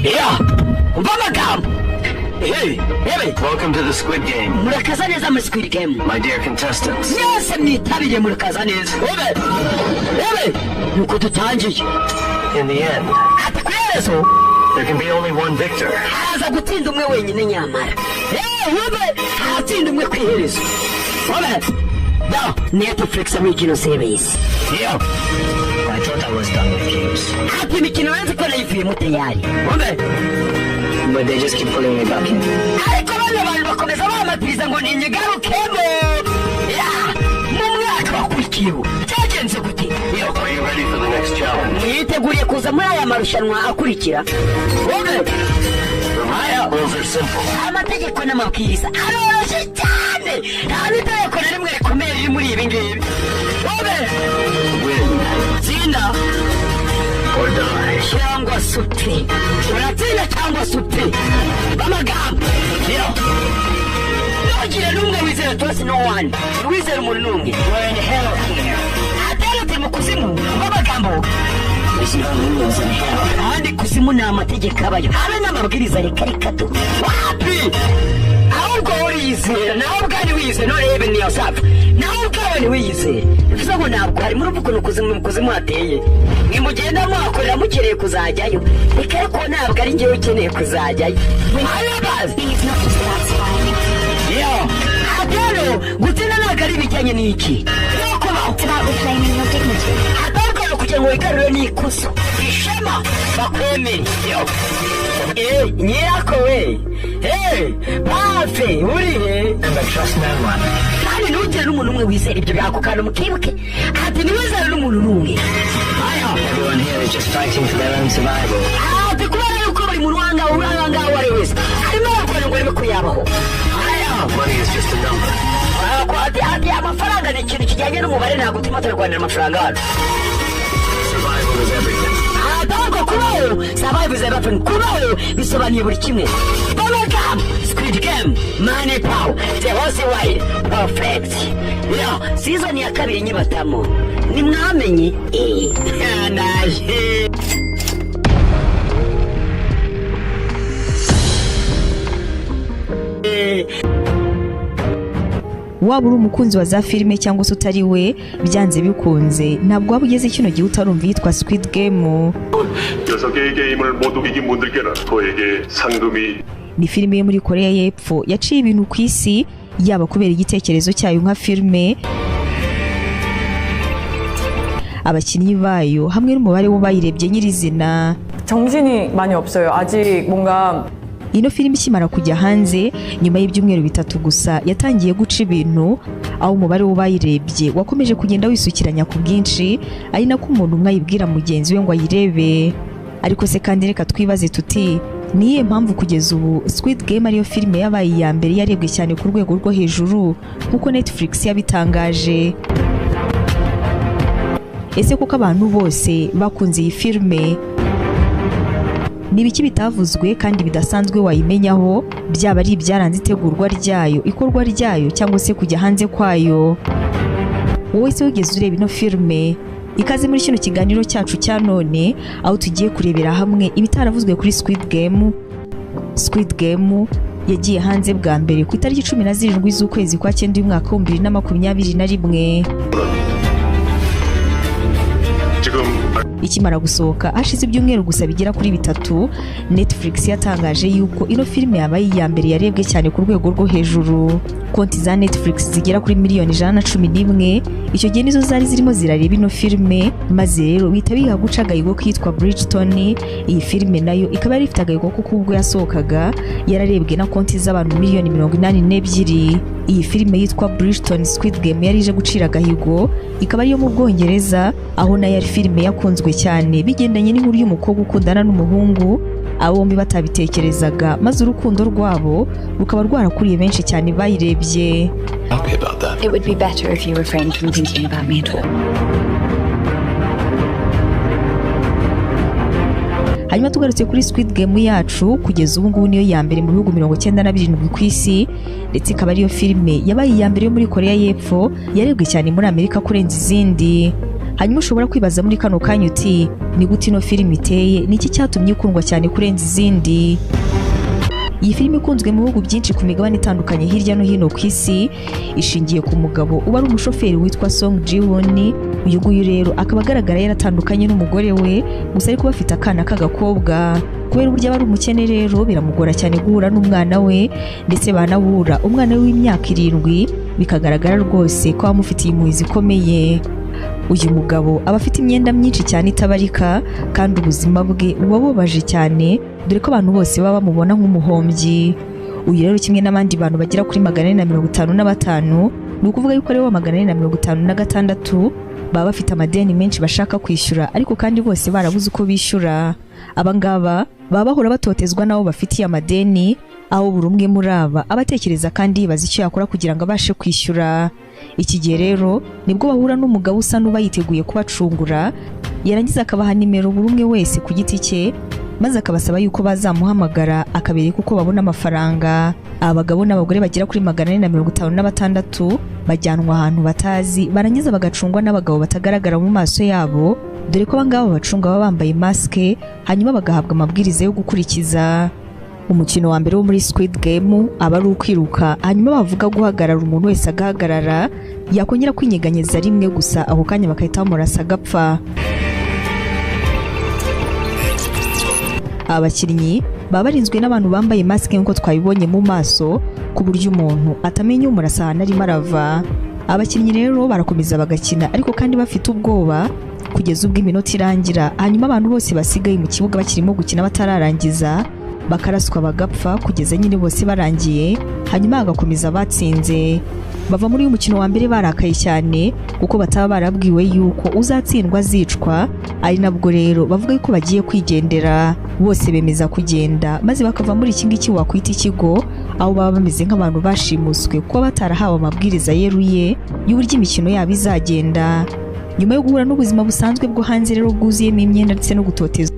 Ya, umva amagambo. Hey, hey. Welcome to the Squid Game, Murakaza neza muri Squid Game. my dear contestants. Mwese mwitabiriye, murakaza neza. Ebe, ebe, nuko dutangiye. In the end, Ati ku iherezo there can be only one victor. Haza gutsinda umwe wenyine nyamara. Ebe, haratsinda umwe ku iherezo. Ebe ya Netflix original series. Yo. I thought I was done with games, Ati imikino yanze ko nayivuyemo tayari. Ebe, but they just keep pulling me back in. Ariko bano bantu bakomeza bamatiriza ngo ninyigarukemo. Ya, mu mwaka wakurikiyeho byagenze gute? Yo. Are you ready for the next challenge? Mwiteguriye kuza muri aya marushanwa akurikira? Wowe aya. Rules are simple. Amategeko n'amabwiriza aroroshye cyane, nta n'itegeko na rimwe rikomeye riri muri ibi ngibi. Wowe Win tsinda or die. Cyangwa se upfe. Uratsinda cyangwa se upfe. B'amagambo yo, ntugire n'umwe wizera. Trust no one. Wizera umuntu n'umwe. We're in hell here. Atera turi mu kuzimu b'amagambo. There's no rules in hell. Kandi kuzimu ni amategeko abayo, habe n'amabwiriza. Reka reka tu, wapi. Ahubwo wowe uriyizera, nawe ubwawe ntiwiyizere. None even yourself, nawe ubwawe ntiwiyizere. Bivuze ngo ntabwo hari muri ukuntu kuzimu, mu kuzimu hateye. Nimugenda muhakorera mukeneye kuzajyayo. Reka, ariko ntabwo ari njyewe ukeneye kuzajyayo. Arabazi. It's not just about surviving. Yo, rero gutsinda ntabwo ari ibijyanye n'iki no kubaho. It's about reclaiming your dignity. Atandukanye kugira ngo wigarure n'ikuzo, ishema, bakwemere. Yo, eh, nyirako we, eh, bafe uri he? And I trust no one. Kandi ntugire n'umuntu umwe wizera. Ibyo byako kandi mukibuke, ati ntiwizere n'umuntu n'umwe. Aya. Everyone here is just fighting for their own survival. Ati kubera yuko buri muntu wangawe uri aho ngaho uwo ari we wese arimo arakora ngo arebe ko yabaho. Aya. Money is just a number. Ati amafaranga ni ikintu kijyanye n'umubare, ntabwo turimo turarwanira amafaranga hano. Survival is everything. Ahubwo kubaho, survive is everything. Kubaho bisobanuye buri kimwe. Bubblegum Squid Game, Money, Power, the Horse Wild Perfect. Yo, season ya kabiri nyibatamo nimwamenye. Eh, naje. Waba uri umukunzi wa za filime cyangwa se utari we, byanze bikunze ntabwo waba ugeze kino gihe utarumva iyitwa Squid Game. 여섯 개의 게임을 모두 이긴 분들께는 소에게 상금이 Ni filime yo muri Korea y'Epfo yaciye ibintu ku isi, yaba kubera igitekerezo cyayo nka filime, abakinnyi bayo hamwe n'umubare w'abayirebye nyirizina. 정신이 많이 없어요. 아직 뭔가 Ino filime ikimara kujya hanze, nyuma y'ibyumweru 3 gusa yatangiye guca ibintu, aho umubare w'abayirebye wakomeje kugenda wisukiranya ku bwinshi, ari nako umuntu umwe ayibwira mugenzi we ngo ayirebe. Ariko se kandi reka twibaze tuti: ni iyihe mpamvu kugeza ubu Squid Game ariyo filime yabaye iya mbere yarebwe cyane ku rwego rwo hejuru nk'uko Netflix yabitangaje? Ese kuko abantu bose bakunze iyi filime? Ni ibiki bitavuzwe kandi bidasanzwe wayimenyaho, byaba ari ibyaranze itegurwa ryayo, ikorwa ryayo cyangwa se kujya hanze kwayo? Wowe se wigeze ureba ino filime? Ikaze muri kino kiganiro cyacu cya none, aho tugiye kurebera hamwe ibitaravuzwe kuri Squid Game. Squid Game yagiye hanze bwa mbere ku itariki 17 z'ukwezi kwa cyenda uyu mwaka wa 2021. 지금 Ikimara gusohoka, hashize ibyumweru gusa bigera kuri 3, Netflix yatangaje yuko ino filime yabaye iya mbere yarebwe cyane ku rwego rwo hejuru. Konti za Netflix zigera kuri miliyoni 111 icyo gihe nizo zari zirimo zirareba ino filime, maze rero bihita biha guca agahigo kitwa Bridgerton. Iyi filime nayo ikaba yari ifite agahigo kuko ubwo yasohokaga yararebwe na konti z'abantu miliyoni 82. Iyi filime yitwa Bridgerton, Squid Game yari ije gucira agahigo, ikaba ariyo mu Bwongereza, aho nayo ari filime yakunzwe cyane bigendanye n'inkuru y'umukobwa ukundana n'umuhungu, abo bombi batabitekerezaga, maze urukundo rwabo rukaba rwarakuriye benshi cyane bayirebye. Happy about that. It would be better if you refrained from thinking about me at all. Hanyuma tugarutse kuri Squid Game yacu, kugeza ubu ngubu niyo ya mbere mu bihugu 97 ku isi, ndetse ikaba ariyo filime yabaye iya mbere yo muri Korea y'Epfo yarebwe cyane muri Amerika kurenza izindi. Hanyuma ushobora kwibaza muri kano kanya uti: "Ni gute ino filime iteye? Ni iki cyatumye ikundwa cyane kurenza izindi?" Iyi filime ikunzwe mu bihugu byinshi ku migabane itandukanye hirya no hino ku isi, ishingiye ku mugabo uba ari umushoferi witwa Song Ji-won. Uyu nguyu rero akaba agaragara yaratandukanye n'umugore we gusa, ariko bafite akana k'agakobwa. Kubera uburyo aba ari umukene rero, biramugora cyane guhura n'umwana we, ndetse banahura, umwana we w'imyaka 7 bikagaragara rwose ko amufitiye impuhwe zikomeye. Uyu mugabo aba afite imyenda myinshi cyane itabarika, kandi ubuzima bwe buba bubabaje cyane, dore ko abantu bose baba bamubona nk'umuhombyi. Uyu rero kimwe n'abandi bantu bagera kuri 455, ni ukuvuga yuko aribo 456, baba bafite amadeni menshi bashaka kwishyura, ariko kandi bose barabuze uko bishyura. Aba ngaba baba bahora batotezwa n'abo bafitiye amadeni, aho buri umwe muri aba aba atekereza kandi yibaza icyo yakora kugira ngo abashe kwishyura. Iki gihe rero nibwo bahura n'umugabo usa n'uba yiteguye kubacungura, yarangiza akabaha nimero buri umwe wese ku giti cye, maze akabasaba yuko bazamuhamagara akabereka uko babona amafaranga. Abagabo n'abagore bagera kuri 456 bajyanwa ahantu batazi, barangiza bagacungwa n'abagabo batagaragara mu maso yabo, dore ko abangaba bacunga baba bambaye masike, hanyuma bagahabwa amabwiriza yo gukurikiza. Umukino wa mbere wo muri Squid Game aba ari ukwiruka, hanyuma bavuga guhagarara umuntu wese agahagarara, yakongera kwinyeganyeza rimwe gusa, ako kanya bagahita bamurasa agapfa. Abakinnyi baba barinzwe n'abantu bambaye masike nk'uko twabibonye mu maso, ku buryo umuntu atamenya umurasa ahantu arimo arava. Abakinnyi rero barakomeza bagakina, ariko kandi bafite ubwoba, kugeza ubwo iminota irangira, hanyuma abantu bose basigaye mu kibuga bakirimo gukina batararangiza bakaraswa bagapfa, kugeza nyine bose barangiye, hanyuma hagakomeza batsinze. Bava muri uyu mukino wa mbere barakaye cyane, kuko bataba barabwiwe yuko uzatsindwa azicwa. Ari nabwo rero bavuga yuko bagiye kwigendera. Bose bemeza kugenda, maze bakava muri iki ngiki wakwita ikigo, aho baba bameze nk'abantu bashimuswe kuba batarahawe amabwiriza yeruye y'uburyo imikino yabo izagenda. Nyuma yo guhura n'ubuzima busanzwe bwo hanze rero bwuzuyemo imyenda ndetse no gutotezwa,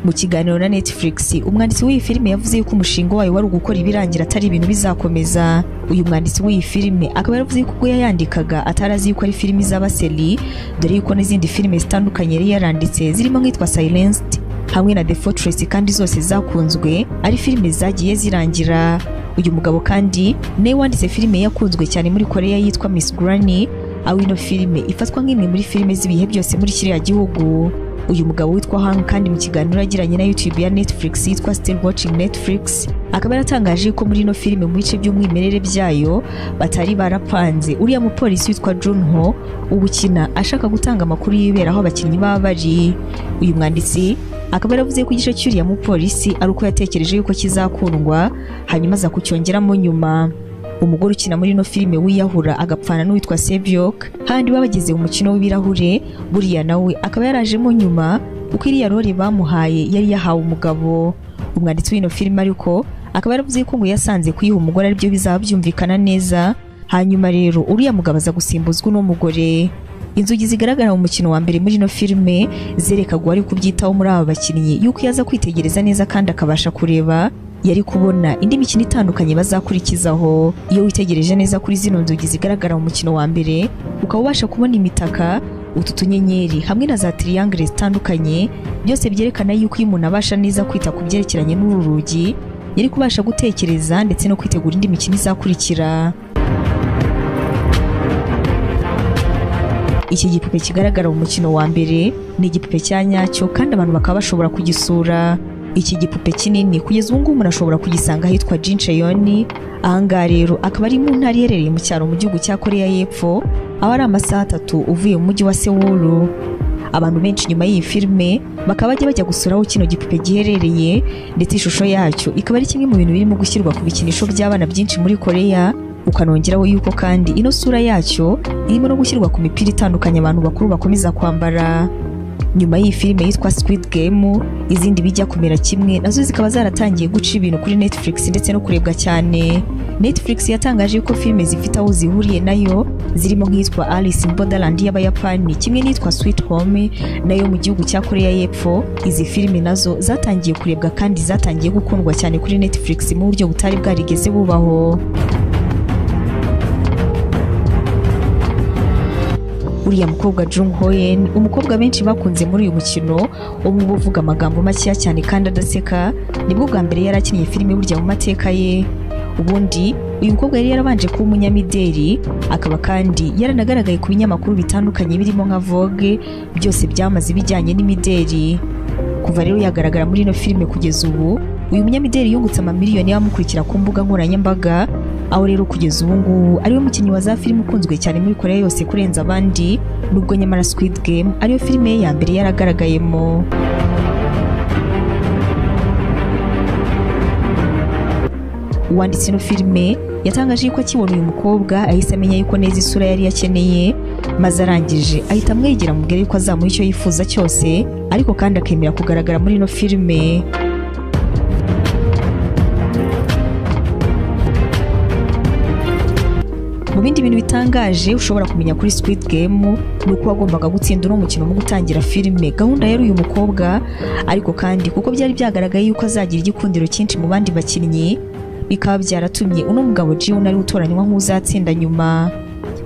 Mu kiganiro na Netflix, umwanditsi w'iyi filime yavuze yuko umushinga wayo wari ugukora ibirangira, atari ibintu bizakomeza. Uyu mwanditsi w'iyi filime akaba yaravuze yuko ubwo yayandikaga atari azi yuko ari filime izaba série, dore yuko n'izindi filime zitandukanye yari yaranditse zirimo nk'itwa Silenced hamwe na The Fortress, kandi zose zakunzwe, ari filime zagiye zirangira. Uyu mugabo kandi niwe wanditse filime yakunzwe cyane muri Korea yitwa Miss Granny, aho ino filime ifatwa nk'imwe muri filime z'ibihe byose muri kiriya gihugu. Uyu mugabo witwa Hang kandi mu kiganiro yagiranye na YouTube ya Netflix yitwa Still Watching Netflix, akaba yaratangaje ko muri ino filime, mu bice by'umwimerere byayo, batari barapanze uriya mupolisi witwa Junho ubukina ashaka gutanga amakuru y'ibera aho abakinnyi baba bari. Uyu mwanditsi akaba yaravuze ko igice cy'uriya mupolisi ari uko yatekereje yuko kizakundwa, hanyuma aza kucyongeramo nyuma. Umugore ukina muri ino filime wiyahura agapfana n'uwitwa Sebyok handi baba bageze mu mukino w'ibirahure, buriya nawe akaba yarajemo nyuma, kuko iriya role bamuhaye yari yahawe umugabo. Umwanditsi w'ino filime ariko akaba yaravuze ko ngo yasanze kuyiha umugore aribyo bizaba byumvikana neza, hanyuma rero uriya mugabo aza gusimbuzwa uno mugore. Inzugi zigaragara mu mukino wa mbere muri ino filime zerekaga uwari kubyitaho muri aba bakinnyi yuko yaza kwitegereza neza kandi akabasha kureba, yari kubona indi mikino itandukanye bazakurikizaho. Iyo witegereje neza kuri zino nzugi zigaragara mu mukino wa mbere, ukaba ubasha kubona imitaka, utu tunyenyeri hamwe na za triangle zitandukanye, byose byerekana yuko iyo umuntu abasha neza kwita ku byerekeranye n'uru rugi, yari kubasha gutekereza ndetse no kwitegura indi mikino izakurikira. Iki gipupe kigaragara mu mukino wa mbere ni igipupe cya nyacyo, kandi abantu bakaba bashobora kugisura. Iki gipupe kinini kugeza ubu ngubu umuntu ashobora kugisanga ahitwa Jincheon. Ahangaha rero akaba ari mu ntara iherereye mu cyaro mu gihugu cya Korea y'Epfo, aho ari amasaha 3 uvuye mu mujyi wa Seoul. Abantu benshi nyuma y'iyi filime bakaba bajya bajya gusura aho kino gipupe giherereye, ndetse ishusho yacyo ikaba ari kimwe mu bintu birimo gushyirwa ku bikinisho by'abana byinshi muri Korea. Ukanongeraho yuko kandi ino sura yacyo irimo no gushyirwa ku mipira itandukanye abantu bakuru bakomeza kwambara. Nyuma y'iyi filime yitwa Squid Game, izindi bijya kumera kimwe nazo zikaba zaratangiye guca ibintu kuri Netflix ndetse no kurebwa cyane. Netflix yatangaje yuko filime zifite aho zihuriye nayo zirimo nk'iyitwa Alice in Borderland y'Abayapani kimwe n'iyitwa Sweet Home nayo mu gihugu cya Korea y'Epfo. Izi filime nazo zatangiye kurebwa kandi zatangiye gukundwa cyane kuri Netflix mu buryo butari bwarigeze bubaho. Uriya mukobwa Jung Hoyen, umukobwa benshi bakunze muri uyu mukino, umwe uvuga amagambo makeya cyane kandi adaseka, nibwo bwa mbere yari akiniye filime burya mu mateka ye. Ubundi uyu mukobwa yari yarabanje kuba umunyamideli, akaba kandi yaranagaragaye ku binyamakuru bitandukanye birimo nka Vogue, byose byamaze ibijyanye n'imideli. Kuva rero yagaragara muri ino filime kugeza ubu, uyu munyamideli yungutse amamiliyoni y'abamukurikira ku mbuga nkoranyambaga, aho rero kugeza ubu ngubu ariwe mukinnyi wa za filime ukunzwe cyane muri Korea yose kurenza abandi, nubwo nyamara Squid Game ariyo filime ye ya mbere yaragaragayemo. Uwanditse ino filime yatangaje yuko akibona uyu mukobwa ahise amenya yuko neza isura yari yakeneye, maze arangije ahita amwegera amubwira yuko azamuha icyo yifuza cyose, ariko kandi akemera kugaragara muri ino filime. Mu bindi bintu bitangaje ushobora kumenya kuri Squid Game ni uko wagombaga gutsinda uno mukino mu gutangira filime. Gahunda yari uyu mukobwa, ariko kandi kuko byari byagaragaye yuko azagira igikundiro cyinshi mu bandi bakinnyi, bikaba byaratumye uno mugabo Ji-hoon ari utoranywa nk'uzatsinda nyuma.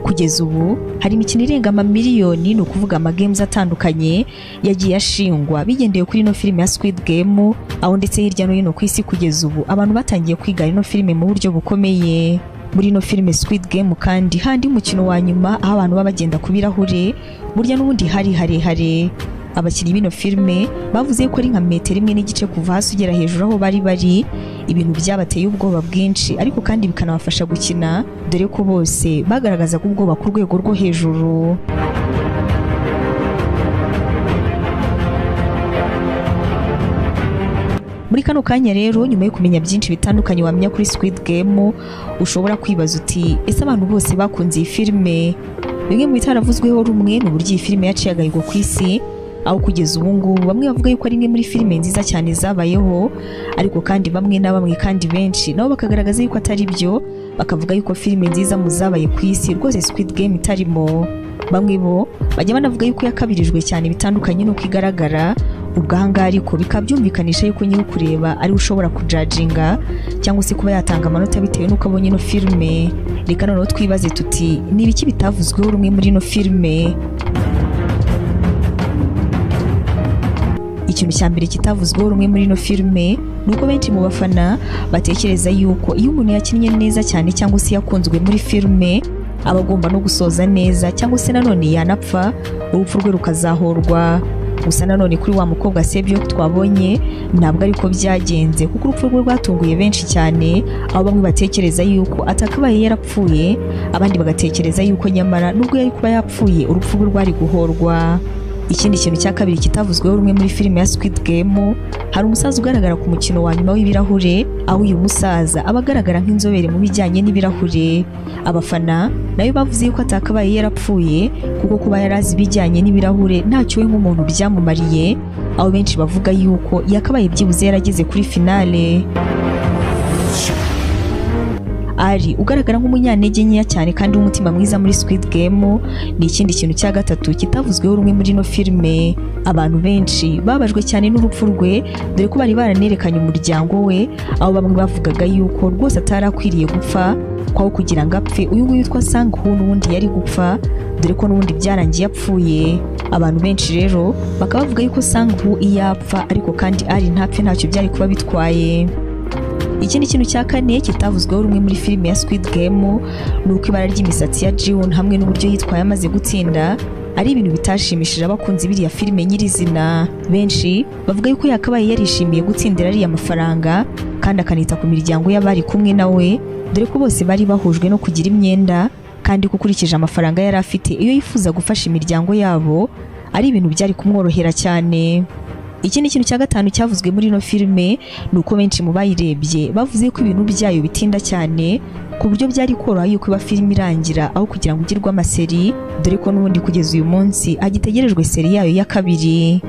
Kugeza ubu hari imikino irenga amamiliyoni, ni ukuvuga ama games atandukanye yagiye ashingwa bigendeye kuri ino filime ya Squid Game, aho ndetse hirya no hino ku isi kugeza ubu abantu batangiye kwiga ino filime mu buryo bukomeye. Muri ino filime Squid Game kandi handi umukino wa nyuma aho abantu baba bagenda ku birahure, burya n'ubundi hari harehare. Abakinnyi b'ino filime bavuze ko ari nka metero 1.5 kuva hasi ugera hejuru aho bari bari, ibintu byabateye ubwoba bwinshi ariko kandi bikanabafasha gukina, dore ko bose bagaragazaga ubwoba ku rwego rwo hejuru. Muri kano kanya rero, nyuma yo kumenya byinshi bitandukanye wamenya kuri Squid Game, ushobora kwibaza uti ese abantu bose bakunze iyi filime? Bimwe mu bitaravuzweho rumwe ni uburyo iyi filime yaciye agahigo ku isi, aho kugeza ubu ngubu bamwe bavuga yuko ari imwe muri filime nziza cyane zabayeho, ariko kandi bamwe na bamwe kandi benshi nabo bakagaragaza yuko atari byo, bakavuga yuko filime nziza mu zabaye ku isi rwose Squid Game itarimo. Bamwe bo bajya banavuga yuko yakabirijwe cyane bitandukanye n'uko igaragara. Ubwo aha ngaha ariko bikaba byumvikanisha yuko nyiri kureba ari ushobora kujajinga cyangwa se kuba yatanga amanota bitewe n'uko abonye ino filime. Reka noneho twibaze tuti ni ibiki bitavuzweho rumwe muri ino filime? Ikintu cya mbere kitavuzweho rumwe muri ino filime ni uko benshi mu bafana batekereza yuko iyo umuntu yakinnye neza cyane cyangwa se yakunzwe muri filime aba agomba no gusoza neza, cyangwa se nanone yanapfa urupfu rwe rukazahorwa. Gusa nanone kuri wa mukobwa Sebyo twabonye ntabwo ariko byagenze, kuko urupfu rwe rwatunguye benshi cyane, aho bamwe batekereza yuko atakabaye yarapfuye, abandi bagatekereza yuko nyamara nubwo yari kuba yapfuye urupfu rwe rwari guhorwa. Ikindi kintu cya kabiri kitavuzweho rumwe muri filime ya Squid Game, hari umusaza ugaragara ku mukino wa nyuma w'ibirahure, aho uyu musaza aba agaragara nk'inzobere mu bijyanye n'ibirahure. Abafana nayo bavuze yuko atakabaye yarapfuye, kuko kuba yarazi ibijyanye n'ibirahure ntacyo we nk'umuntu byamumariye, aho benshi bavuga yuko yakabaye byibuze yarageze kuri finale. Ari ugaragara nk'umunyantege nkeya cyane kandi w'umutima mwiza muri Squid Game ni ikindi kintu cya gatatu kitavuzweho rumwe muri ino filime. Abantu benshi babajwe cyane n'urupfu rwe, dore ko bari baranerekanye umuryango we, aho bamwe bavugaga yuko rwose atari akwiriye gupfa, kwaho kugira ngo apfe uyu nguyu witwa Sang-ho n'ubundi yari gupfa, dore ko n'ubundi byarangiye apfuye. Abantu benshi rero bakaba bavuga yuko Sang-ho iyo apfa ariko kandi Ari ntapfe ntacyo byari kuba bitwaye. Ikindi kintu cya kane kitavuzweho rumwe muri filime ya Squid Game ni uko ibara ry'imisatsi ya Ji-hoon hamwe n'uburyo yitwaye amaze gutsinda ari ibintu bitashimishije abakunzi biriya filime nyirizina. Benshi bavuga yuko yakabaye yarishimiye gutsindira ariya mafaranga kandi akanita ku miryango y'abari kumwe nawe, dore ko bose bari bahujwe no kugira imyenda, kandi ko ukurikije amafaranga yari afite iyo yifuza gufasha imiryango yabo ari ibintu byari kumworohera cyane. Ikindi kintu cya gatanu cyavuzwe muri ino filime ni uko benshi mu bayirebye bavuze ko ibintu byayo bitinda cyane, ku buryo byari koroha yuko iba filime irangira aho kugira ngo ugirwe ama série, dore ko n'ubundi kugeza uyu munsi hagitegerejwe série yayo ya kabiri.